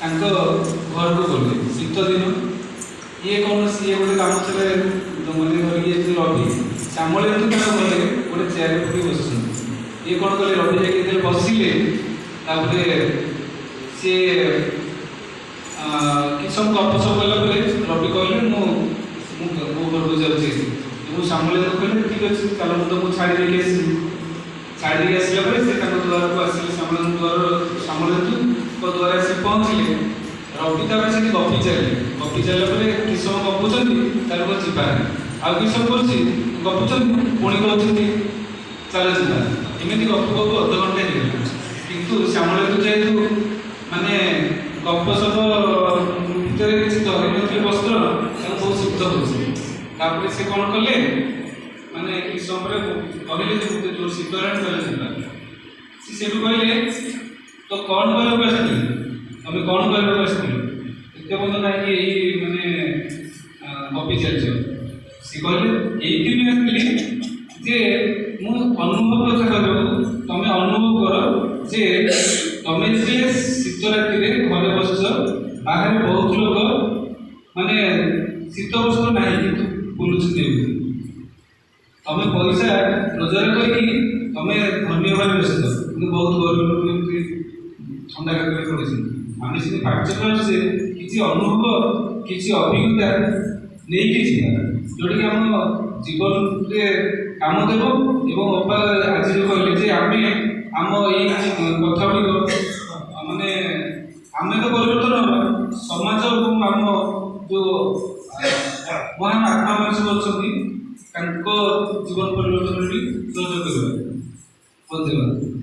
ତାଙ୍କ ଘରକୁ ଗଲେ। ଶୀତ ଦିନ। ଇଏ କ'ଣ, ସିଏ ଗୋଟେ କାମ ଥିଲା ମାନେ ଧରିକି ଯାଇଥିଲେ ରବି। ଶ୍ୟାମଳେନ୍ଦୁ ତାଙ୍କ ଗଲେ, ଗୋଟେ ଚେୟାର ପକେଇ ବସିଛନ୍ତି। ଇଏ କ'ଣ କଲେ, ରବି ଯାଇକି ଯେତେବେଳେ ବସିଲେ, ତାପରେ ସିଏ କିଛି ସମୟ ଗପ ସପ କଲା ପରେ ରବି କହିଲେ, ମୁଁ ମୁଁ ମୋ ଘରକୁ ଯାଉଛି।" ଏବଂ ଶ୍ୟାମଳେନ୍ଦୁ କହିଲେ, "ଠିକ୍ ଅଛି, ଚାଲ, ମୁଁ ତମକୁ ଛାଡ଼ି ଦେଇକି ଆସିବି।" ଛାଡ଼ି ଦେଇକି ଆସିଲା ପରେ ସେ ତାଙ୍କ ଦୁଆରକୁ ଆସିଲେ। ଶ୍ୟାମଳେନ୍ଦୁ ଦୁଆର, ଶ୍ୟାମଳେନ୍ଦୁଙ୍କ ଦୁଆରେ ଆସି ପହଞ୍ଚିଲେ। ରବି ତାପରେ ସେଠି ଗପି ଚାଲିଲେ। ଗପି ଚାଲିଲା ପରେ କିଛି ସମୟ ଗପୁଛନ୍ତି, ତାପରେ କହୁଛି, "ଯିବା।" ଆଉ କିଛି ସମୟ କରୁଛି, ଗପୁଛନ୍ତି, ପୁଣି କହୁଛନ୍ତି, "ଚାଲ ଯିବା।" ଏମିତି ଗପୁ ଗପୁ ଅଧଘଣ୍ଟା ହେଇଗଲା। କିନ୍ତୁ ଶ୍ୟାମଳେନ୍ଦୁ ଯେହେତୁ ମାନେ ଗପ ସପ ଭିତରେ କିଛି ଧରି ନଥିଲେ ବସ୍ତ୍ର, ତାଙ୍କୁ ବହୁତ ଶୀତ ହେଉଛି। ତାପରେ ସେ କ'ଣ କଲେ, ମାନେ କିଛି ସମୟ ପରେ କହିଲେ ଯେ ମୋତେ ଜୋର ଶୀତ ହେଲାଣି, ଚାଲ ଯିବା। ସେ ସେଠୁ କହିଲେ, "ତ କ'ଣ କହିବାକୁ ଆସିଥିଲି? ତମେ କ'ଣ କହିବାକୁ ଆସିଥିଲ? ଏତେ ପର୍ଯ୍ୟନ୍ତ କାହିଁକି ଏଇ ମାନେ ଗପି ଚାଲିଛ?" ସେ କହିଲେ, "ଏଇଥିପାଇଁ ଆସିଥିଲି ଯେ ମୁଁ ଅନୁଭବ କଥା କହିବାକୁ, ତମେ ଅନୁଭବ କର ଯେ ତମେ ଯେତେବେଳେ ଶୀତ ରାତିରେ ଘରେ ବସିଛ, ବାହାରେ ବହୁତ ଲୋକ ମାନେ ଶୀତ ବସ୍ତ୍ର ନାହିଁ କିନ୍ତୁ ବୁଲୁଛନ୍ତି ଏମିତି। ତମେ ପଇସା ରୋଜଗାର କରିକି ତମେ ଧନୀ ହେବାରେ ବ୍ୟସ୍ତ, କିନ୍ତୁ ବହୁତ ଗରିବ ଲୋକ ଏମିତି ଥଣ୍ଡା କାକରରେ ପଡ଼ିଛନ୍ତି। ଆମେ ସେମିତି ପାଠଚକ୍ର ଆସୁଛେ, କିଛି ଅନୁଭବ, କିଛି ଅଭିଜ୍ଞତା ନେଇକି ଯିବା, ଯେଉଁଟାକି ଆମ ଜୀବନରେ କାମ ଦେବ।" ଏବଂ ଅପା ଆଜି ଯେଉଁ କହିଲେ ଯେ ଆମେ ଆମ ଏଇ କଥା ଗୁଡ଼ିକ ମାନେ ଆମେ ତ ପରିବର୍ତ୍ତନ ହେବା, ସମାଜ ଏବଂ ଆମ ଯେଉଁ ମହାନ ଆତ୍ମା ମାନେ ସବୁ ଅଛନ୍ତି, ତାଙ୍କ ଜୀବନ ପରିବର୍ତ୍ତନରେ ବି ସହଯୋଗ କରିବା। ଧନ୍ୟବାଦ।